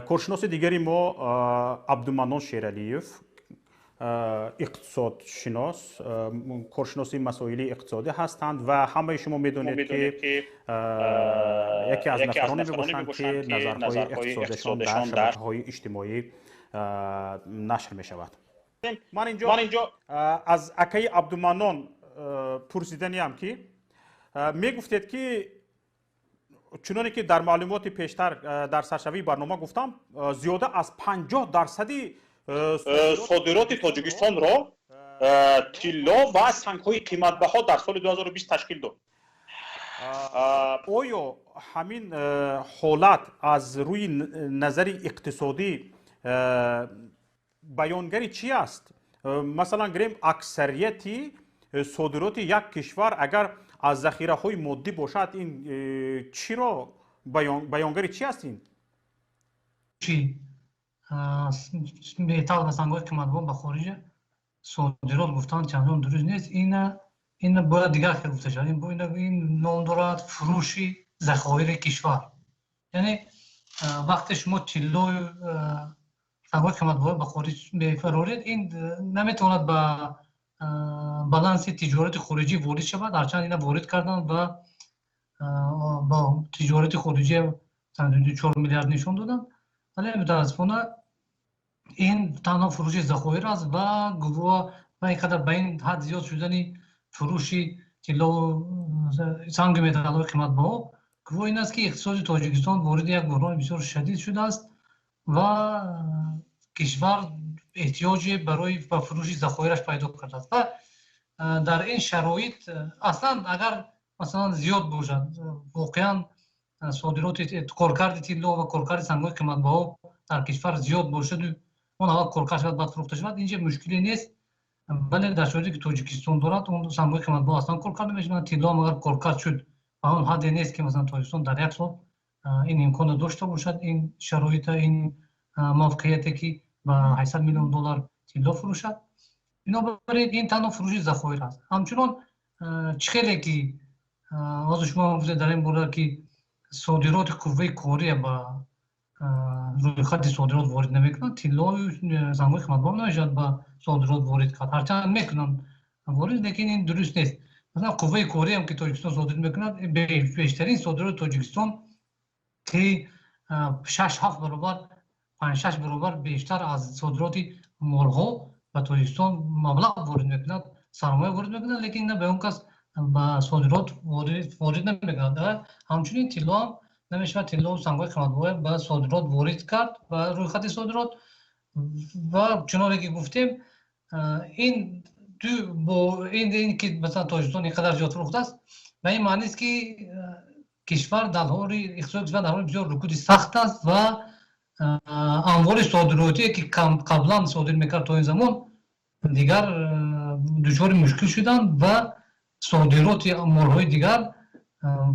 Коршиноси дигари мо Абдуманнон Шералиев, иқтисодшинос, коршиноси масоили иқтисодӣ ҳастанд ва ҳамаи шумо медонед, ки яке аз нафароне мебошанд, ки назарҳои иқтисодишон дар шабакаҳои иҷтимоӣ нашр мешавад. Ман инҷо аз акаи Абдуманнон пурсиданиам, ки мегуфтед, ки чуноне ки дар маълумоти пештар, дар саршавии барнома гуфтам, зиёда аз 50 дарсади содироти Тоҷикистонро тилло ва сангҳои қиматбаҳо дар соли 2020 ташкил дод. Оё ҳамин ҳолат аз рӯи назари иқтисодӣ баёнгари чӣ аст? Масалан, гирем, аксарияти содироти як кишвар агар аз захираҳои моддӣ бошад, ин чиро баёнгари чӣ аст ин? Чи металл ва сангҳои қиматбаҳо ба хориҷа содирот гуфтан чандон дуруст нест. Ина бояд дигар хел гуфта шавад. Ин ном дорад фурӯши захоири кишвар, яъне вақте шумо тиллою сангҳои қиматбаҳо ба хориҷ мефароред, ин наметавонад ба баланси тиҷорати хориҷӣ ворид шавад. Ҳарчанд ина ворид карданд ва ба тиҷорати хориҷӣ 4 миллиард нишон доданд, вале мутаассифона ин танҳо фурӯши захоир аст ва гувоҳ ва ин қадар ба ин ҳад зиёд шудани фурӯши тиллову сангу металлҳои қиматбаҳо гувоҳ ин аст, ки иқтисоди Тоҷикистон вориди як буҳрони бисёр шадид шудааст ва кишвар эҳтиёҷе барои ба фурӯши захоираш пайдо кардааст. Ва дар ин шароит аслан агар, масалан, зиёд бошад воқеан содироти коркарди тилло ва коркарди сангҳои қиматбаҳо дар кишвар зиёд бошаду он аввал коркард шавад, баъд фурӯхта шавад, инҷа мушкиле нест. Вале дар шароите, ки Тоҷикистон дорад, он сангҳои қиматбаҳо аслан коркард намешаванд. Тилло ҳам агар коркард шуд, ба он ҳадде нест, ки, масалан, Тоҷикистон дар як сол ин имконро дошта бошад, ин шароита, ин мавқеияте, ки ба 800 миллион доллар тилло фурӯшад. Бинобар ин ин танҳо фурӯши захоир аст. Ҳамчунон чӣ хеле ки ҳозир шумо гуфтед дар ин бора, ки содироти қувваи кория ба рӯйхати содирот ворид намекунанд, тиллою сангҳои қиматбаҳо намешавад ба содирот ворид кард. Ҳарчанд мекунанд ворид, лекин ин дуруст нест. Масалан, қувваи кориам, ки Тоҷикистон содир мекунад, бештарин содироти Тоҷикистон, ки шаш ҳафт баробар, панҷ шаш баробар бештар аз содироти молҳо ба Тоҷикистон маблағ ворид мекунад, сармоя ворид мекунад, лекин ина ба он кас ба содирот ворид намекунад. Ҳамчунин тиллоам намешавад, тиллову сангҳои қиматбаҳо ба содирот ворид кард, ба рӯйхати содирот. Ва чуноне ки гуфтем, ин ду бо ин ки, масалан, Тоҷикистон ин қадар зиёд фурӯхтааст, ба ин маънист, ки кишвар дар ҳоли иқтисоди кишвар дар ҳоли бисёр рукуди сахт аст ва амволи содиротие, ки қаблан содир мекард, то ин замон дигар дучори мушкил шуданд ва содироти молҳои дигар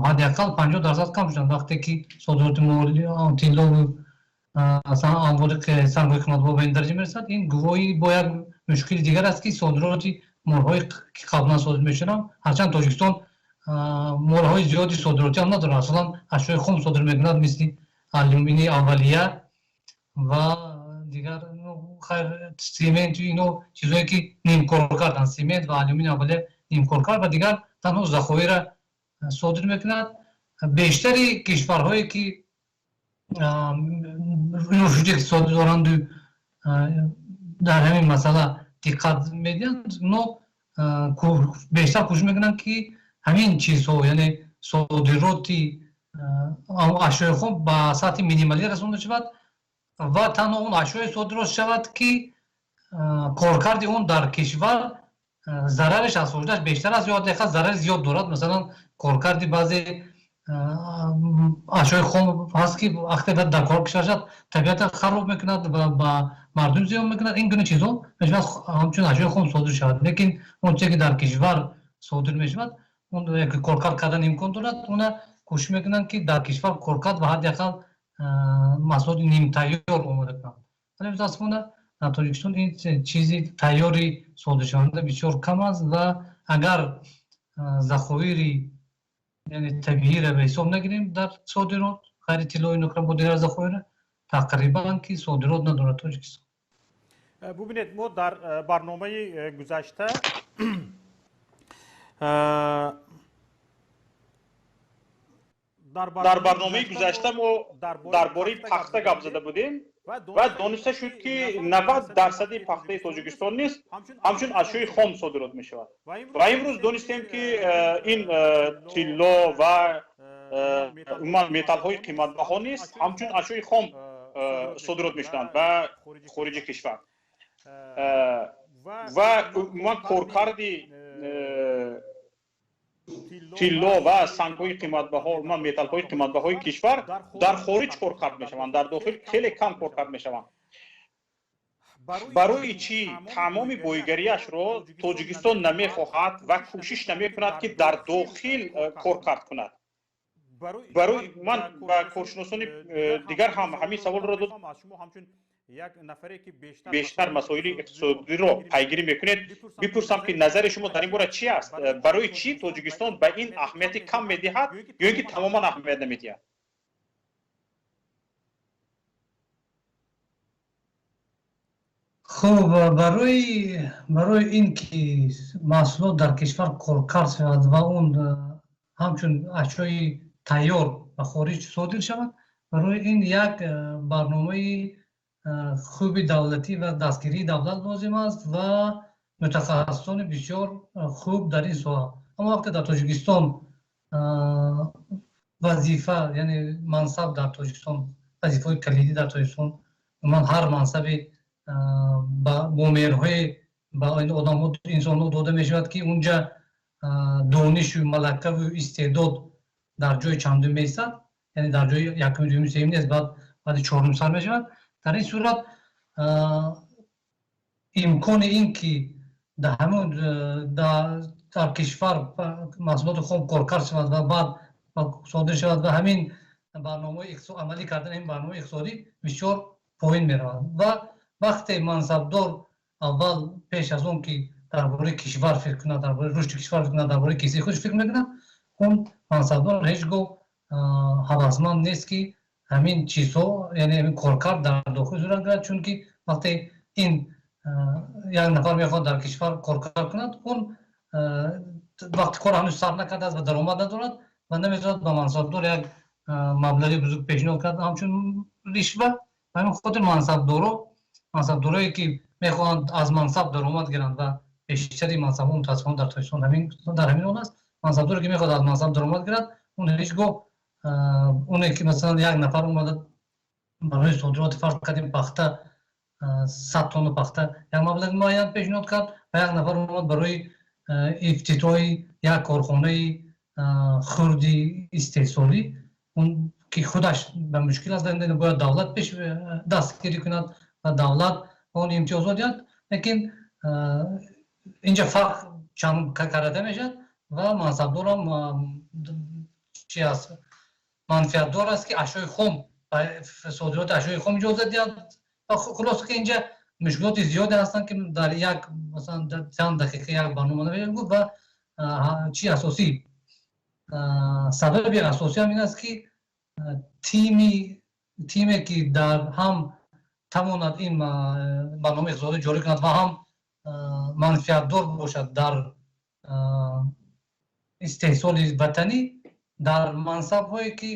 ҳадди ақал 50% кам шуданд. Вақте ки содироти тиллову амволи сангҳои қиматбаҳо ба ин дараҷа мерасад, ин гувоҳи бо як мушкили дигар аст, ки содироти молҳое, ки қаблан содир мешуданд, ҳарчанд Тоҷикистон молҳои зиёди содиротӣ ҳам надорад, асосан ашёи хом содир мекунад, мисли алюмини аввалия ва дигар, хайр, сементу ино, чизое, ки нимкоркарданд, семент ва алюмини аввалия нимкоркард, ва дигар танҳо захоира содир мекунад. Бештари кишварҳое, ки рушди иқтисодӣ доранду дар ҳамин масъала диққат медиҳанд, но бештар кӯшиш мекунанд, ки ҳамин чизҳо, яъне содироти ашёи хом ба сатҳи минималӣ расонда шавад ва танҳо он ашёе содирот шавад, ки коркарди он дар кишвар зарараш аз фоидааш бештар аст ё ҳадди ақал зарари зиёд дорад. Масалан, коркарди баъзе ашёи хом ҳаст, ки вақте дар кор кишвар шавад, табиатро хароб мекунад ва ба мардум зиён мекунад. Ин гуна чизҳо мешавад ҳамчун ашёи хом содир шавад, лекин он чизе, ки дар кишвар содир мешавад, он коркард кардан имкон дорад, она кӯшиш мекунанд, ки дар кишвар коркард ва ҳадди ақал маҳсулоти нимтайёр омода кунанд. Вале мутаассифона дар Тоҷикистон ин чизи тайёри содиршаванда бисёр кам аст ва агар захоири, яъне табииро ба ҳисоб нагирем дар содирот, ғайри тиллои нуқра, бо дигар захоира. Тақрибан ки содирот надорад Тоҷикистон. Бубинед, мо дар барномаи гузашта дар барномаи гузашта мо дар бораи пахта гап зада будем ва дониста шуд, ки 90 дарсади пахтаи Тоҷикистон низ ҳамчун ашёи хом содирот мешавад. Ва имрӯз донистем, ки ин тилло ва умуман металлҳои қиматбаҳо низ ҳамчун ашёи хом содирот мешаванд ба хориҷи кишвар. Ва умуман коркарди тилло ва сангҳои қиматбаҳо, умуман металлҳои қиматбаҳои кишвар дар хориҷ коркард мешаванд, дар дохил хеле кам коркард мешаванд. Барои чӣ тамоми боигарияшро Тоҷикистон намехоҳад ва кӯшиш намекунад, ки дар дохил коркард кунад? Барои ман ба коршиносони дигар ҳам ҳамин саволро дод. Бештар масоили иқтисодиро пайгирӣ мекунед, бипурсам, ки назари шумо дар ин бора чӣ аст? Барои чӣ Тоҷикистон ба ин аҳамияти кам медиҳад ё ин ки тамоман аҳамият намедиҳад? Хуб, барои ин ки маҳсулот дар кишвар коркард шавад ва он ҳамчун ашёи тайёр ба хориҷ содир шавад, барои ин як барномаи хуби давлатӣ ва дастгирии давлат лозим аст ва мутахассисони бисёр хуб дар ин соҳа. Аммо вақте дар Тоҷикистон вазифа, яъне мансаб дар Тоҷикистон, вазифаҳои калидӣ дар Тоҷикистон, умуман ҳар мансаби бо меъёрҳое ба одамҳо, инсонҳо дода мешавад, ки унҷа донишу малакаву истеъдод дар ҷои чандум меистад, яъне дар ҷои якум, дуюм, сеюм нест, баъд баъди чорум сар мешавад. Дар ин сурат имкони ин ки дар ҳамон дар кишвар маҳсулоти хом коркард шавад ва баъд содир шавад ва ҳамин барномаи амалӣ кардани ҳамин барномаи иқтисодӣ бисёр поин меравад. Ва вақте мансабдор аввал пеш аз он ки дар бораи кишвар фикр кунад, дар бораи рушди кишвар фикр кунад, дар бораи кисаи худ фикр мекунад, он мансабдор ҳеҷ гоҳ ҳавасманд нест, ки ҳамин чизҳо, яъне ҳамин коркард дар дохил сурат гирад. Чунки вақте ин як нафар мехоҳад дар кишвар коркард кунад, он вақти кор ҳанӯз сар накардааст ва даромад надорад ва наметавонад ба мансабдор як маблағи бузург пешниҳод кард ҳамчун ришва. Ба ҳамин хотир мансабдорое ки мехоҳанд аз мансаб даромад гиранд, ва бештари мансабҳо мутаассифона дар Тоҷикистон дар ҳамин ҳол аст, мансабдоре ки мехоҳад аз мансаб даромад гирад, он ҳеҷ гоҳ оне ки масалан як нафар омада барои содироти, фарз кардем, пахта, 100 тонна пахта як маблағи муайян пешниҳод кард ва як нафар омад барои ифтитоҳи як корхонаи хурди истеҳсолӣ, он ки худаш ба мушкил аст, бояд давлат пеш дастгирӣ кунад ва давлат он имтиёзот диҳад. Лекин инҷа фарқ чанд карда мешавад ва мансабдорам чи аст, манфиатдор аст, ки ашёи хом, содироти ашёи хом иҷозат диҳад. Хулоса, ки инҷа мушкилоти зиёде ҳастанд, ки дар як, масалан, чанд дақиқа як барнома намешавад гуфт. Ва чи асосӣ, сабаби асосӣ ҳам ин аст, ки тиме ки дар ҳам тавонад ин барномаи иқтисодӣ ҷорӣ кунад ва ҳам манфиатдор бошад дар истеҳсоли ватанӣ, дар мансабҳое ки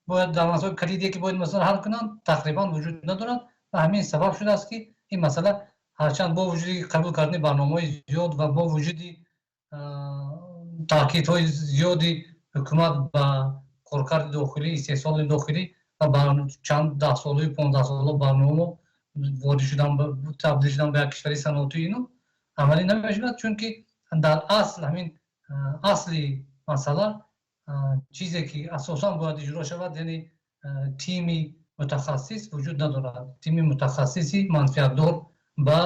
бояд, дар мансабҳои калидие ки бояд масъала ҳал кунанд, тақрибан вуҷуд надорад. Ва ҳамин сабаб шудааст, ки ин масъала ҳарчанд бо вуҷуди қабул кардани барномаҳои зиёд ва бо вуҷуди таъкидҳои зиёди ҳукумат ба коркарди дохилӣ, истеҳсоли дохилӣ ва чанд даҳсолаи 15сола барнома ворид шудан, табдил шудан ба як кишвари саноатӣ, ино амалӣ намешавад, чунки дар асл ҳамин асли масъала, чизе ки асосан бояд иҷро шавад, яъне тими мутахассис вуҷуд надорад, тими мутахассиси манфиатдор ба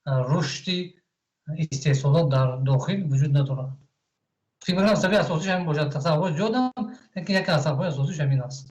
рушди истеҳсолот дар дохил вуҷуд надорад. Фикр мекунам, сабаби асосиш ҳамин бошад. Сабабҳои зиёданд, лекин яке аз сабабҳои асосиш ҳамин аст.